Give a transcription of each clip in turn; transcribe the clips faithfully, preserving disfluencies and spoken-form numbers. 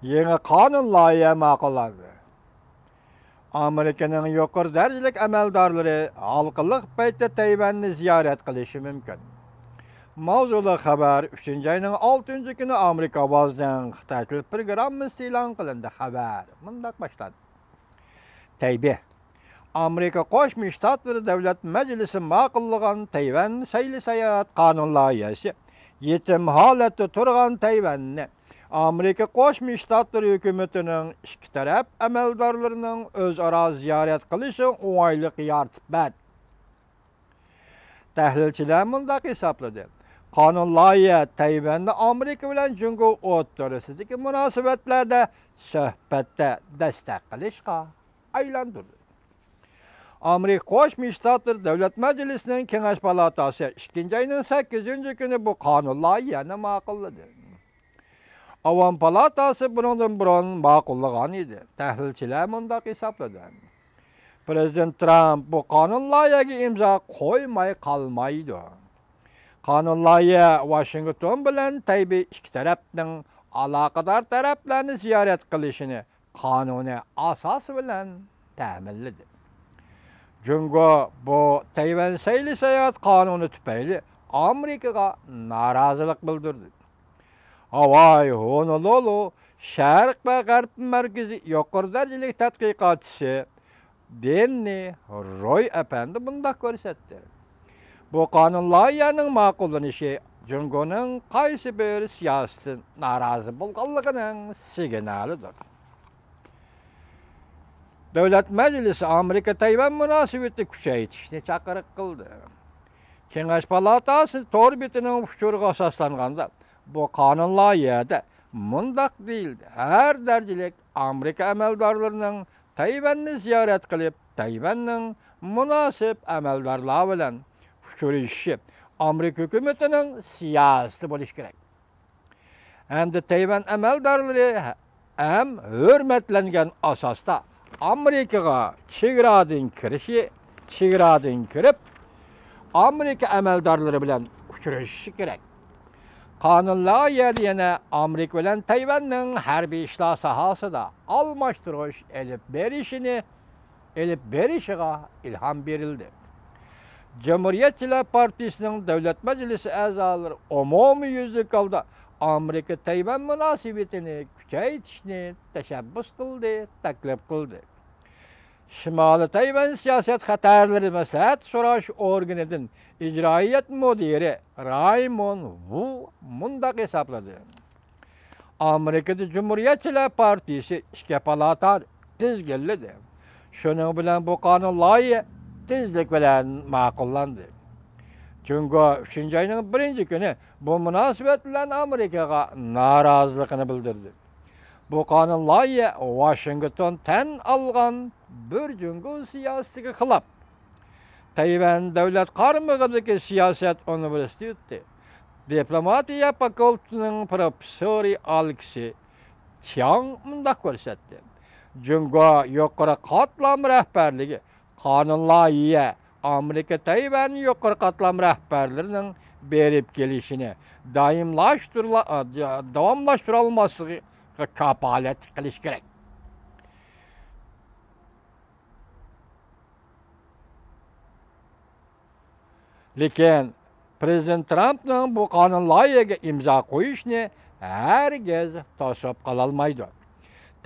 يېڭى قانۇن لايىھە ماقۇللاندى. ئامېرىكىنىڭ يۇقىرى دەرىجىلىك ئەمەلدارلىرى ھالقىلىق پەيتتە تەيۋەننى زىيارەت قىلىشى مۇمكىن. ماۋزۇلۇق خەۋەر، ئۈچىنچى ئاينىڭ ئالتىنچى كۈنى ئامېرىكا ئاۋازىنىڭ خىتاي تىل پروگراممىسى ئېلان قىلىندى. خەۋەر مۇنداق باشلاندى. تەيبېي. ئامېرىكا قوشما شتاتلىرى دۆلەت مەجلىسى ماقۇللىغان تەيۋەن سەيلە ساياھەت قانۇن لايىھەسى يېتىم ھالەتتە تۇرغان تەيۋەننى ئامېرىكا قوشما شتاتلىرى ھۆكۈمىتىنىڭ ئىككى تەرەپ ئەمەلدارلىرىنىڭ ئۆزئارا زىيارەت قىلىشىغا ئوڭايلىق يارىتىپ بەردى. تەھلىلچىلەر مۇنداق ھېسابلىدى: قانۇن لايىھە تەيۋەننى ئامېرىكا بىلەن جۇڭگو ئوتتۇرىسىدىكى مۇناسىۋەتلەردە سۆھبەتتە دەستەك قىلىشقا ئايلاندۇردى. ئامېرىكا قوشما شتاتلىرى دۆلەت مەجلىسىنىڭ كېڭەش پالاتاسى ئىككىنچى ئاينىڭ سەككىزىنچى كۈنى بۇ قانۇن لايىھەنى ماقۇللىدى. ئاۋام پالاتاسى بۇنىڭدىن بۇرۇن ماقۇللىغان ئىدى. تەھلىلچىلەر مۇنداق ھېسابلىدى: پىرېزىدېنت ترامپ بۇ قانۇن لايىھەگە ئىمزا قويماي قالمايدۇ. قانۇن لايىھە ۋاشىنگتون بىلەن تەيبېي ئىككى تەرەپنىڭ ئالاقىدار تەرەپلەرنى زىيارەت قىلىشىنى قانۇنىي ئاساسى بىلەن تەمىنلىدى. جۇڭگو بۇ تەيۋەن سەيلە ساياھەت قانۇنى تۈپەيلى ئامېرىكىغا نارازىلىق بىلدۈردى. ھاۋاي ھونولۇلۇ شەرق ۋە غەرب مەركىزى يۇقىرى دەرىجىلىك تەتقىقاتچىسى دېننى روي ئەپەندى مۇنداق كۆرسەتتى: بۇ قانۇن لايىھەنىڭ ماقۇللىنىشى جۇڭگونىڭ قايسى بىر سىياسىتىدىن نارازى بولغانلىقىنىڭ سىگنالىدۇر. دۆلەت مەجلىسى ئامېرىكا تەيۋەن مۇناسىۋىتىنى كۈچەيتىشنى چاقىرىق قىلدى. كېڭەش پالاتاسى تور بېتىنىڭ ئۇچۇرىغا ئاساسلانغاندا، بۇ قانۇن لايىھەدە مۇنداق دېيىلدى: ھەر دەرىجىلىك ئامېرىكا ئەمەلدارلىرىنىڭ تەيۋەننى زىيارەت قىلىپ، تەيۋەننىڭ مۇناسىپ ئەمەلدارلار بىلەن ئۇچرىشىشى ئامېرىكا ھۆكۈمىتىنىڭ سىياسىتى بولۇشى كېرەك. ھەمدە تەيۋەن ئەمەلدارلىرى ھەم ھۆرمەتلەنگەن ئاساستا ئامېرىكىغا چېگرادىن كىرىشى، چېگرادىن كىرىپ، ئامېرىكا ئەمەلدارلىرى بىلەن ئۇچرىشىشى كېرەك. قانۇن لايىھەدە يەنە ئامېرىكا بىلەن تەيۋەننىڭ ھەربىي ئىشلار ساھەسىدە ئالماشتۇرۇش ئېلىپ بېرىشىنى، ئېلىپ بېرىشىغا ئىلھام بېرىلدى. جۇمھۇرىيەتچىلەر پارتىيىسىنىڭ دۆلەت مەجلىسى ئەزالىرى ئومۇميۈزلۈك ھالدا ئامېرىكا تەيۋەن مۇناسىۋىتىنى كۈچەيتىشنى تەشەببۇس قىلدى، تەكلىپ قىلدى. شىمالىي تەيۋەن سىياسەت خەتەرلىرى مەسلىھەت سوراش ئورگىنىدىن ئىجرائىيەت مۇدىرى رايمون ۋۇ مۇنداق ھېسابلىدى: ئامېرىكىدا جۇمھۇرىيەتچىلەر پارتىيىسى ئىككى پالاتا تىزگىنلىدى. شۇنىڭ بىلەن بۇ قانۇن لايىھە تېزلىك بىلەن ماقۇللاندى. جۇڭگو ئۈچىنچى ئاينىڭ بىرىنچى كۈنى بۇ مۇناسىۋەت بىلەن ئامېرىكىغا نارازىلىقىنى بىلدۈردى. بۇ قانۇن لايىھە ۋاشىنگتون تەن ئالغان بىر جۇڭگو سىياسىتىگە خىلاپ. تەيۋەن دۆلەت قارمىقىدىكى سىياسەت ئۇنىۋېرسىتېتى دىپلوماتىيە فاكۇلتېتىنىڭ پروفېسسورى ئالېكسېي چياڭ مۇنداق كۆرسەتتى: جۇڭگو يۇقىرى قاتلام رەھبەرلىكى قانۇن لايىھە ئامېرىكا تەيۋەن يۇقىرى قاتلام رەھبەرلىرىنىڭ بېرىپ كېلىشىنى دائىملاشتۇرۇلا-، داۋاملاشتۇرالماسلىقىغا كاپالەتلىك قىلىشى كېرەك. لېكىن پىرېزىدېنت ترامپنىڭ بۇ قانۇن لايىھەگە ئىمزا قويۇشىنى ھەرگىز توسۇپ قالالمايدۇ.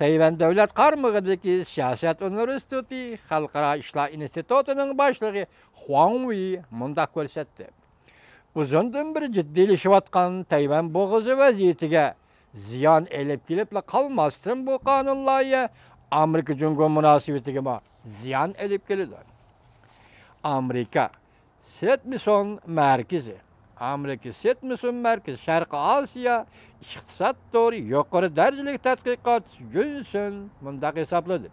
تەيۋەن دۆلەت قارمىقىدىكى سىياسەت ئۇنىۋېرسىتېتى خەلقئارا ئىشلار ئىنستىتۇتىنىڭ باشلىقى خۇاڭ ۋېي مۇنداق كۆرسەتتى: ئۇزۇندىن بېرى جىددىيلىشىۋاتقان تەيۋەن بوغۇزى ۋەزىيىتىگە زىيان ئېلىپ كېلىپلا قالماستىن، بۇ قانۇن لايىھە ئامېرىكا جۇڭگو مۇناسىۋىتىگىمۇ زىيان ئېلىپ كېلىدۇ. ئامېرىكا سېتمىسون مەركىزى، ئامېرىكا سېتمىسون مەركىزى شەرقىي ئاسىيا ئىقتىساد تورى يۇقىرى دەرىجىلىك تەتقىقاتچىسى جۈنسۈن مۇنداق ھېسابلىدى: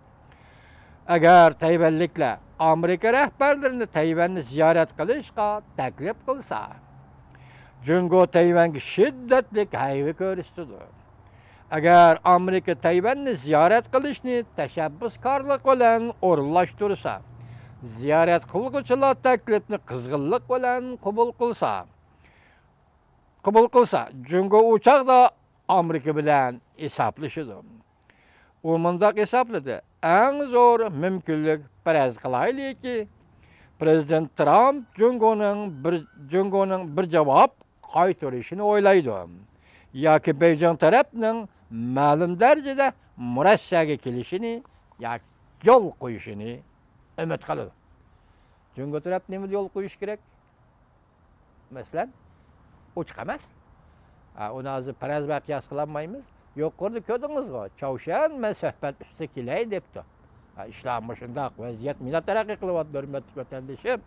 ئەگەر تەيۋەنلىكلەر ئامېرىكا رەھبەرلىرىنى تەيۋەننى زىيارەت قىلىشقا تەكلىپ قىلسا، جۇڭگو تەيۋەنگە شىددەتلىك ھەيۋە كۆرسىتىدۇ. ئەگەر ئامېرىكا تەيۋەننى زىيارەت قىلىشنى تەشەببۇسكارلىق بىلەن ئورۇنلاشتۇرسا، زىيارەت قىلغۇچىلار تەكلىپنى قىزغىنلىق بىلەن قوبۇل قىلسا، قوبۇل قىلسا، جۇڭگو ئۇ چاغدا ئامېرىكا بىلەن ھېسابلىشىدۇ. ئۇ مۇنداق ھېسابلىدى، ئەڭ زور مۇمكىنلىك پەرەز قىلايلىكى، پىرېزىدېنت ترامپ جۇڭگونىڭ بىر، جۇڭگونىڭ بىر جاۋاب قايتۇرۇشىنى ئويلايدۇ ياكى بېيجىڭ تەرەپنىڭ مەلۇم دەرىجىدە مۇرەسسەگە كېلىشىنى ياكى يول قويۇشىنى ئۈمىد قىلىدۇ. جۇڭگو تەرەپ نېمىدە يول قويۇشى كېرەك؟ مەسىلەن، ئوچۇق ئەمەس. ئا، ئۇنى ھازىر پەرەز بىلەن قىياس قىلالمايمىز. يۇقىرىدا كۆردىڭىزغۇ، چاۋشيەن مەن سۆھبەت ئۈستىگە كېلەي دەپتۇ. ئا، ئىشلار مۇشۇنداق، ۋەزىيەت مۇنداق تەرەققىي قىلىۋاتىدۇ، ھۆرمەتلىك ۋەتەندىشىم.